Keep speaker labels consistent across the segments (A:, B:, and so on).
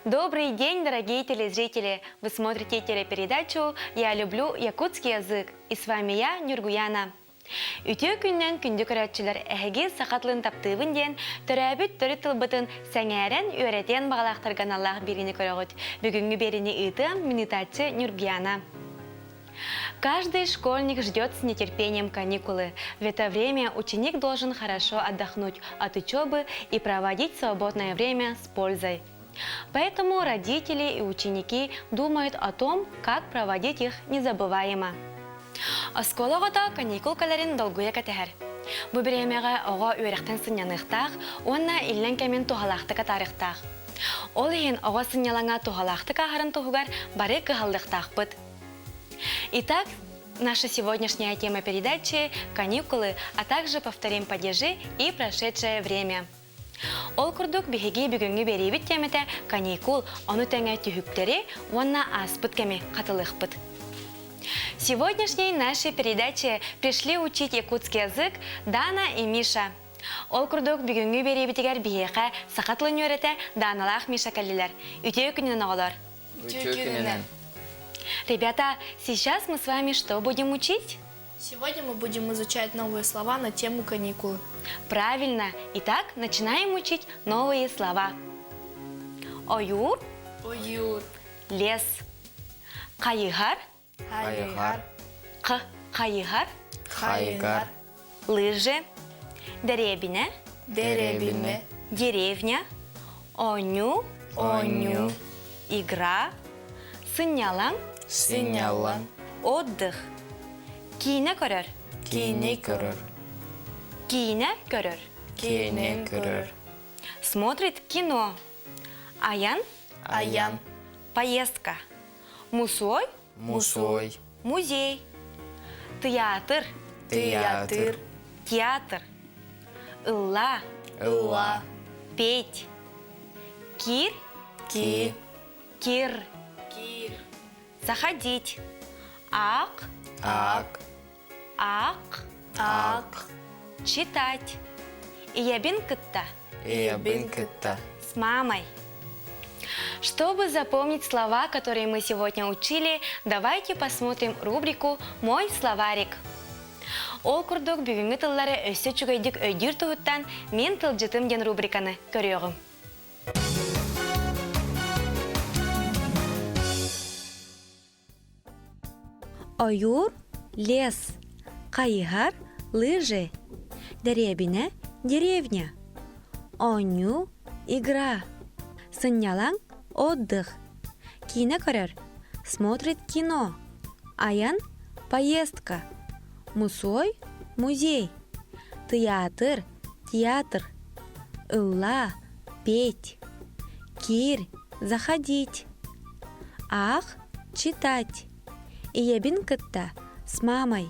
A: Добрый день, дорогие телезрители! Вы смотрите телепередачу «Я люблю якутский язык» и с вами я, Нюргуяна. Үтүө күнүнэн күндү көрөөччүлэр эһиги саха тылын таптыыбын диэн төрөөбүт төрүт тылбытын сэҥээрэн үөрэтиэн баҕалаахтарга аналлаах биэриини көрөҕүт. Бүгүҥҥү биэриини ыытыам минутааччы Нюргуяна. Каждый школьник ждет с нетерпением каникулы. В это время ученик должен хорошо отдохнуть от учебы и проводить свободное время с пользой. Поэтому родители и ученики думают о том, как проводить их незабываемо. Оскуола оҕото каникул кэлэрин долгуйа кэтэһэр. Бу бириэмэҕэ оҕо үөрэхтэн сынньаныахтаах уонна иллэҥ кэмин туһалаахтык атаарыахтаах. Ол иһин оҕо сынньалаҥа туһалаахтык ааһарын туһугар бары кыһаллыахтаахпыт. Итак, наша сегодняшняя тема передачи – каникулы, а также повторим падежи и прошедшее время. Ол курдук биһиги бүгүҥҥү биэриибит тиэмэтэ каникул, ону тэҥэ түһүктэри уонна ааспыт кэми хатылыахпыт. В сегодняшней нашей передаче пришли учить якутский язык Дана и Миша. Ол курдук бүгүҥҥү биэриибитигэр биһиэхэ саха тылын үөрэтэ Даналаах Миша кэллилэр. Үтүө күнүнэн оҕолор!
B: Үтүө күнүнэн!
A: Ребята, сейчас мы с вами что будем учить?
B: Сегодня мы будем изучать новые слова на тему каникулы.
A: Правильно. Итак, начинаем учить новые слова. Ойуур.
B: Ойуур.
A: Лес. Хайыһар.
B: Хайыһар.
A: Х. Хайыһар.
B: Хайыгар.
A: Лыжи. Дэриэбинэ.
B: Дэриэбинэ.
A: Деревня. Оонньуу.
B: Оонньуу.
A: Игра. Сынньалаҥ.
B: Сынньалаҥ.
A: Отдых. Киинэ көрөр.
B: Киинэ көрөр.
A: Киинэ көрөр.
B: Киинэ көрөр.
A: Смотрит кино. Айан.
B: Айан.
A: Поездка. Мусой.
B: Мусой.
A: Музей. Тыйаатыр.
B: Тыйаатыр.
A: Театр. Ылла.
B: Ылла.
A: Петь. Кир.
B: Ки.
A: Кир.
B: Кир.
A: Заходить. Ак.
B: Ак.
A: Ак.
B: Ак.
A: Читать. Ийэбин кытта.
B: Ийэбин кытта.
A: С мамой. Чтобы запомнить слова, которые мы сегодня учили, давайте посмотрим рубрику «Мой словарик». Ол курдук бүгүҥҥү тыллары өссө үчүгэйдик өйдүүр туһуттан «Мин тылдьытым» диэн рубриканы көрүөҕүм. Ойуур, лес, хайыһар, лыжи, дэриэбинэ, деревня, оонньуу, игра, сынньалаҥ, отдых, киинэ көрөр, смотрит кино, айан, поездка, мусуой, музей, тыйаатыр, театр, ыллаа, петь, киир, заходить, аах, читать, ийэбин кытта, с мамой.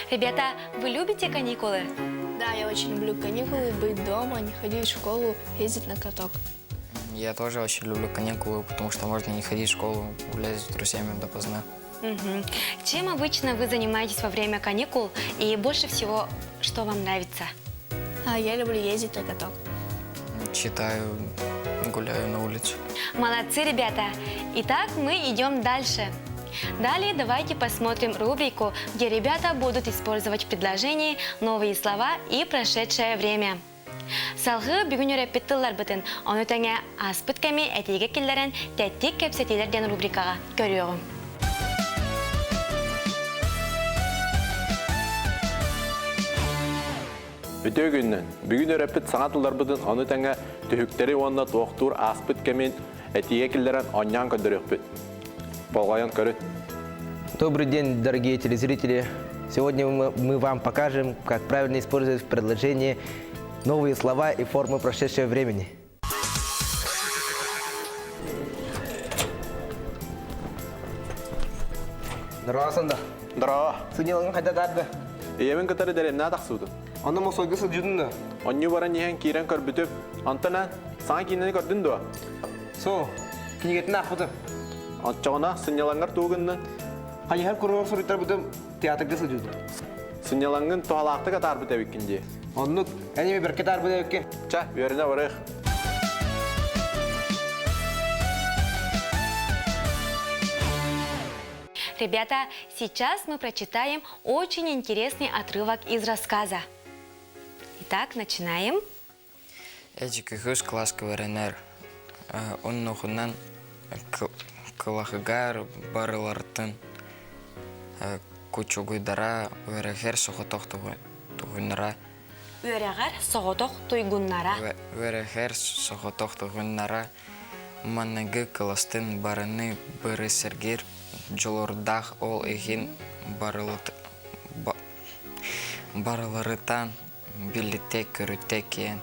A: Ребята, вы любите каникулы?
B: Да, я очень люблю каникулы, быть дома, не ходить в школу, ездить на каток.
C: Я тоже очень люблю каникулы, потому что можно не ходить в школу, гулять с друзьями допоздна.
A: Мгм. Чем обычно вы занимаетесь во время каникул и больше всего, что вам нравится?
B: А я люблю ездить на каток.
C: Читаю, гуляю на улице.
A: Молодцы, ребята! Итак, мы идем дальше. Далее давайте посмотрим рубрику, где ребята будут использовать в предложении новые слова и прошедшее время. Салгыы бүгүн үөрэппит тылларбытын, ону тэҥэ ааспыт кэми этиигэ киллэрэн тэттик кэпсэтиилэр диэн рубрикаҕа көрүөҕүҥ.
D: Үтүө күнүнэн! Бүгүн үөрэппит саҥа тылларбытын ону тэҥэ түһүктэри уонна туохтуур ааспыт кэмин этиигэ киллэрэн оонньоон көрдөрүөхпүт. Болҕойон көрүн.
E: Добрый день, дорогие телезрители! Сегодня мы вам покажем, как правильно использовать в предложении новые слова и формы прошедшего времени. Здорово, да.
D: Здорово.
E: Сынялың қайда тарды?
D: Ийэбин кытары дэриэбинэ тахсыбытым.
E: Онно мосойга сылдьытын да?
D: Онньу баран иһэн киирэн көрбүтүм. Онтон саҥа киинэни көрдүн дуо?
E: Со, кинигэтин аахпытым.
D: Оччоҕуна сынньалаҥҥар тугу гыннын?
E: Хайыһар куруук суруйтарбытым театрга сылдьыбытым.
D: Сынньалаҥҥын туһалаахтык атаарбыт эбиккин дии.
E: Оннук, эн эми бэркэ таарбыт эбиккин.
D: Ча, үөрэнэ барыах.
A: Ребята, сейчас мы прочитаем очень интересный отрывок из рассказа. Итак, начинаем.
C: Эдик үһүс кылааска үөрэнэр. Оннугунан кылаһыгар барылартын кучугуйдара үөрэхэр соҕотох туһуннара
A: Үөрэҕэр соҕотох туйгуннара.
C: Үөрэхэр соҕотох туһуннара маныгы кыластын барыны бары сэргиир дьулуурдаах ол иһин барыларыттан билитэ-көрүтэ киэн.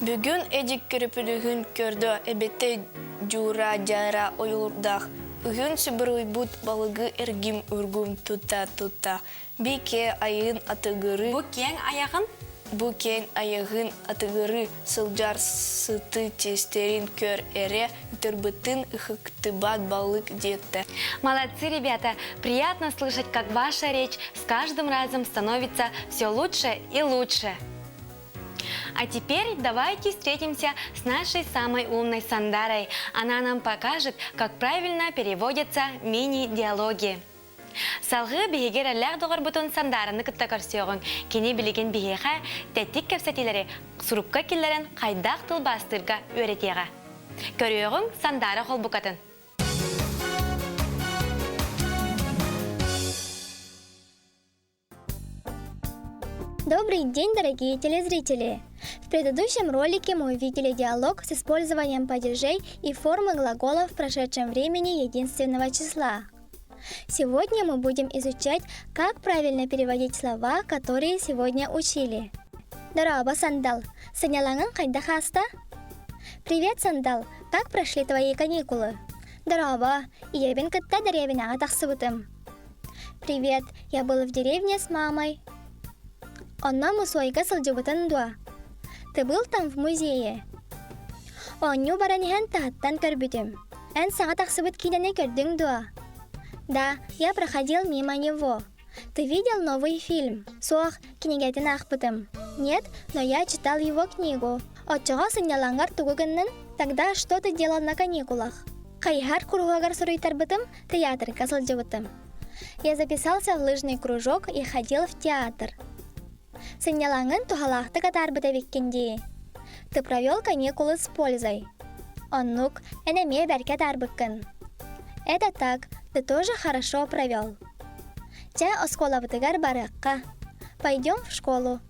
B: Бүгүн Эдик көрөпүлүһүн көрдө эбэтэ дьуура-дьаара ойуурдаах, үһүн сүбүрүйбүт балыгы эргим-ургум тута-тута, би киэ айын атыгыры
A: Бу киэҥ айаҕын
B: бу киэҥ айаҕын атыгыры сылдьар сыты тиэстэрин көр эрэ ытырбытын ыһыктыбат балык диэтэ.
A: Молодцы, ребята! Приятно слышать, как ваша речь с каждым разом становится все лучше и лучше. А теперь давайте встретимся с нашей самой умной Сандарой. Она нам покажет, как правильно переводятся мини-диалоги. Салгыы биһиги эрэллээх доҕорбутун Сандаараны кытта көрсүөҕүҥ. Кини билигин биһиэхэ тэттик кэпсэтиилэри сурукка киллэрэн хайдах тылбаастыырга үөрэтиэҕэ. Көрүөҕүҥ Сандаара холбукатын.
F: Добрый день, дорогие телезрители! В предыдущем ролике мы увидели диалог с использованием падежей и формы глаголов в прошедшем времени единственного числа. Сегодня мы будем изучать, как правильно переводить слова, которые сегодня учили. Дорообо, Сандал. Сынньалаҥыҥ хайдах ааста? Привет, Сандал. Как прошли твои каникулы? Дорообо. Ийэбин кытта дэриэбинэҕэ тахсыбытым. Привет, я был в деревне с мамой. Онно мусуойга сылдьыбытын дуо? Ты был там в музее? Оонньуу баран иһэн таһыттан көрбүтүм. Эн саҥа тахсыбыт киинэни көрдүҥ дуо? Да, я проходил мимо него. Ты видел новый фильм? Суох, кинигэтин аахпытым. Нет, но я читал его книгу. Оччоҕо сынньалаҥҥар тугу гыннын? Тогда что ты делал на каникулах? Хайыһар куруһуогар суруйтарбытым, театрга сылдьыбытым. Я записался в лыжный кружок и ходил в театр. Сынньалаҥын туһалаахтык атаарбыт эбиккин дии. Ты провел каникулы с пользой. Оннук, эн эмиэ бэркэ атаарбыккын. Это так, ты тоже хорошо провел. Чэ, оскуолабытыгар барыахха. Пойдем в школу.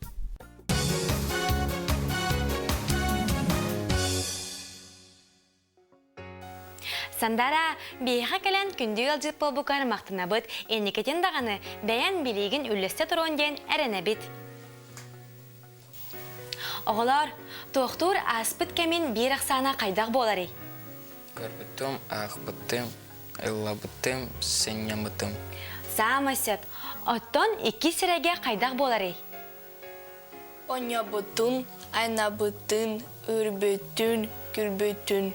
A: Сандара, биһиэхэ кэлэн күндү ыалдьыт буолбуккар махтанабыт, инникитин даҕаны бэйэн билиигин үллэстэ туруон диэн эрэнэбит. Оҕолоор, туохтуур ааспыт кэмин биир ахсаана хайдах буоларый?
C: Көрбүтүм, аахпытым, ыллабытым, сынньаммытым.
A: Саамай сөп. Оттон иккис сирэйгэ хайдах буоларый?
B: Онньобутун, айнабытын, үрбүтүн, күлбүтүн.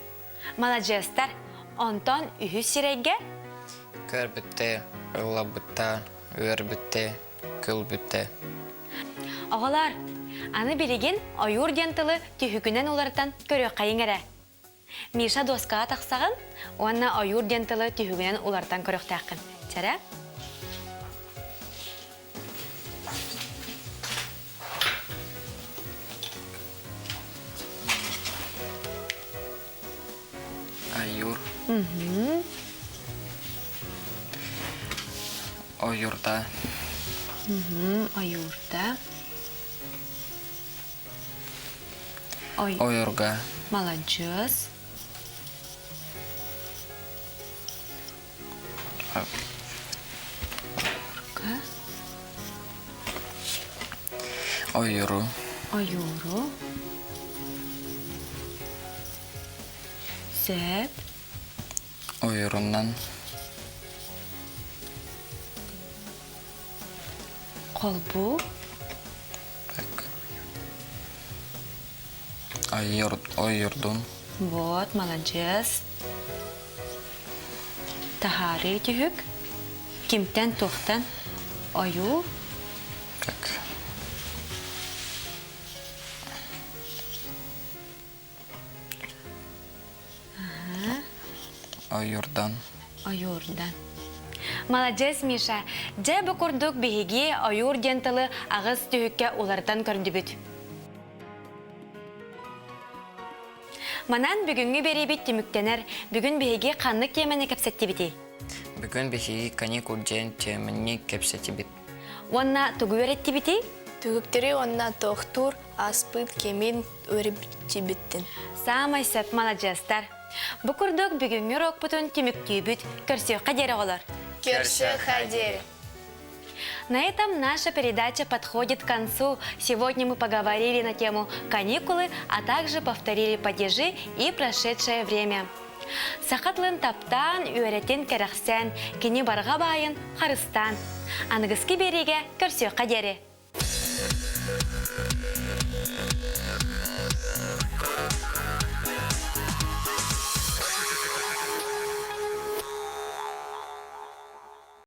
A: Маладьыастар. Онтон үһүс сирэйгэ?
C: Көрбүттэ, ыллабытта, үөрбүттэ, күлбүттэ.
A: Оҕолор, аны билигин ойуур диэн тылы түһүгүнэн уларытан көрүөххэйиҥ эрэ. Миша дуоскаҕа тахсаҕын уонна ойуур диэн тылы түһүгүнэн уларытан көрүөхтээххин. Чэрэ?
C: Айур. Ойурда.
A: Ойуурда. Ой.
C: Ойурга.
A: Маладьыас. Ойурга.
C: Ойуру.
A: Ойууру. Сөп.
C: Ойурунан.
A: Холбуу.
C: Так. Ойур, ойурдун.
A: Вот, маладьыас. Таһаарыы түһүк. Кимтэн туохтан? Ойуу.
C: Так. Ойуурдан.
A: Ойуурдан. Маладьыас, Миша. Дьэ бу курдук биһиги ойуур диэн тылы аҕыс түһүккэ уларытан көрдүбүт. Манан бүгүҥҥү биэриибит түмүктэнэр. Бүгүн биһиги ханнык тиэмэни кэпсэттибитий?
C: Бүгүн биһиги каникул диэн тиэмэни кэпсэтибит.
A: Уонна тугу үөрэттибитий?
B: Түһүктэри уонна туохтуур ааспыт кэмин үөрэттибиттин.
A: Саамай сөп маладьыастар. Бу курдук бүгүҥҥү урокпутун түмүктүүбүт. Көрсүөххэ диэри оҕолор.
B: Көрсүөххэ диэри.
A: На этом наша передача подходит к концу. Сегодня мы поговорили на тему каникулы, а также повторили падежи и прошедшее время. Саха тылын таптаан, үөрэтин кэрэхсээн, кини барҕа баайын харыстаан. Аныгыскы биэриигэ көрсүөххэ диэри.